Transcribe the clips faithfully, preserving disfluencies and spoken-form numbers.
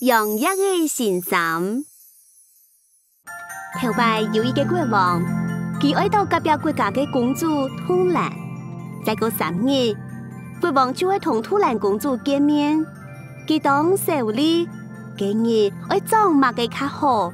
羊蝶个新衫。頭擺有一個國王，佢愛到隔壁國家个公主動戀。再過三日，國王就愛同動戀公主見面。佢當愁慮，該日愛著麼个較好？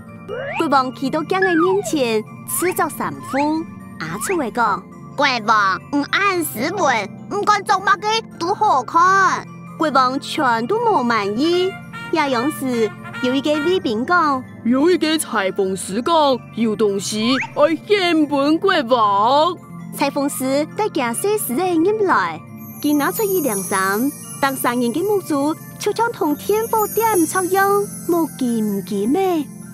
國王企到鏡个面前，試著衫褲。阿鼠仔講：「國王，你恁斯文，毋管著麼个都好看。」國王全都無滿意。這央時，有一個衛兵講：「有一個裁縫師講，有東西愛獻分國王。」裁縫師帶厥細獅仔入來，佢拿出一領衫，逐儕人个目珠就像同電火點著樣，目金金个。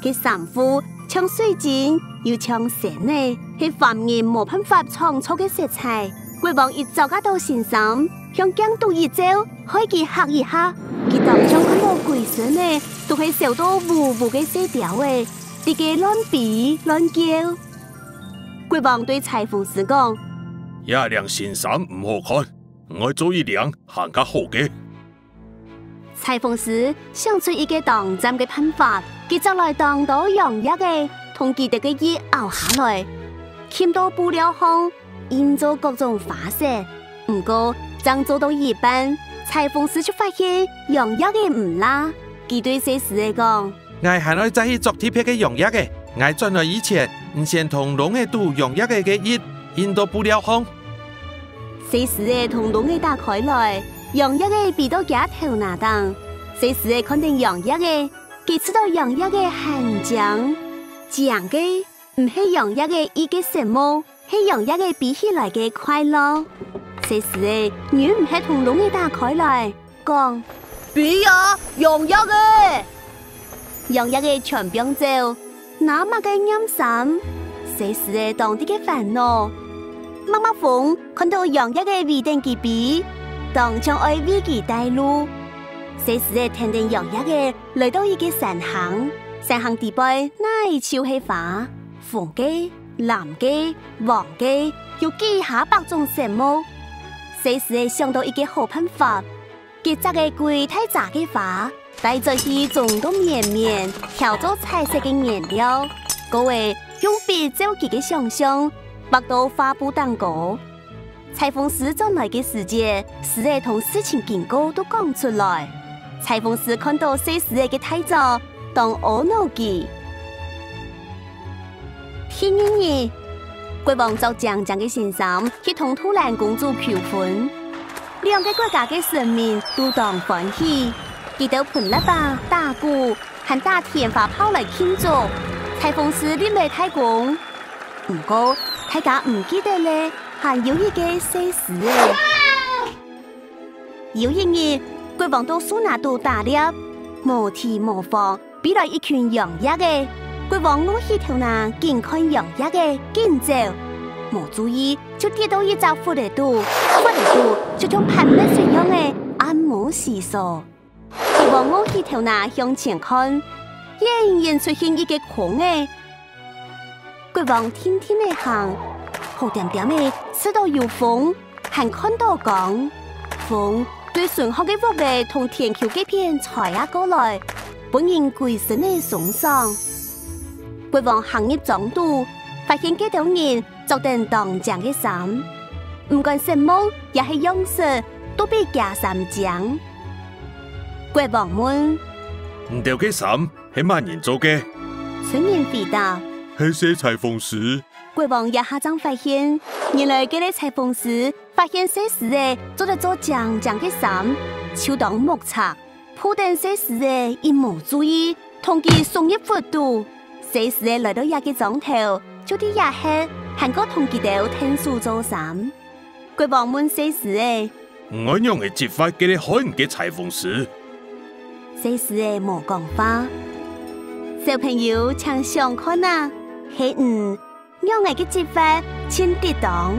該衫褲像水晶又像仙仔，係凡人無辦法創造个色彩。國王一著啊到新衫，向鏡肚一照，害佢嚇一嚇。佢當像看到鬼神仔，都係愁到嗚嗚个細鳥仔，在該亂飛亂叫。國王對裁縫師講：「這領新衫毋好看，愛做一領還較好个。」裁縫師想出一個當讚个辦法，佢捉來當多羊蝶仔，同佢兜个翼拗下來，撳到布料項，印做各種花色。毋過，正做到一半，裁縫師就發現羊蝶仔毋罅。佢對細獅仔講：「𠊎還愛再去捉特別个羊蝶仔，𠊎轉來以前，你先同籠仔肚羊蝶仔个翼印到布料項。」細獅仔同籠仔打開來，羊蝶仔飛到厥頭那頂。細獅仔看等羊蝶仔，佢試著羊蝶仔還靚。靚个，毋係羊蝶仔翼个色目，係羊蝶仔飛起來个快樂。細獅仔忍毋核同籠仔打開來，講：「飛啊，羊蝶仔！」羊蝶仔全放走，拿麼个染衫？細獅仔當在該煩惱。默默蜂看到羊蝶仔圍等佢飛，當像愛為佢帶路。細獅仔跈等羊蝶仔來到一個山坑，山坑底背哪就係花，紅个、藍个、黃个，有幾下百種色目。細獅仔想到一個好辦法， 結隻个歸大扎个花，帶轉去舂到綿綿，調做彩色个顏料，過後用筆照佢个想像，畫到畫布頂高。裁縫師轉來个時節，獅仔同事情經過都講出來。裁縫師看到細獅仔个大作，當阿腦佢。 第二日，國王著靚靚个新衫去同杜蘭公主求婚。兩個國家个臣民都當歡喜，佢兜歕喇叭、打鼓，還打天花炮來慶祝。裁縫師立了大功。毋過，大家毋記得了，還有一個細獅仔。有一日，國王到樹林肚打獵，無提無防， 飛來一群羊蝶仔。國王昂起頭那，緊看羊蝶仔，緊走，無注意就跌到一隻窟仔肚，窟仔肚就像盤篾水樣仔，暗摸胥疏。國王昂起頭那向前看，遠遠出現一個空仔。國王定定仔行，好恬恬仔，試著有風， 還看著光。風對脣項个屋仔同田坵該片吹啊過來，分人歸身仔鬆爽。國王行入莊肚，發現該兜人著等當靚个衫，毋管色目也係樣式，都比厥衫靚。國王問：「你兜个衫係麼人做个？」村人回答：「係細裁縫師。」國王這下正發現，原來該个裁縫師 發現細獅仔做得做靚靚个衫，就當目赤，牯等細獅仔一無注意，同佢送入窟肚。細獅仔來到這个莊頭，就在這歇，還過同佢兜𢯭手做衫。國王問細獅仔：「你愛仰仔執法該个害你个裁縫師？」細獅仔無講話。小朋友，請想看啊，係你 仰仔个執法盡得當。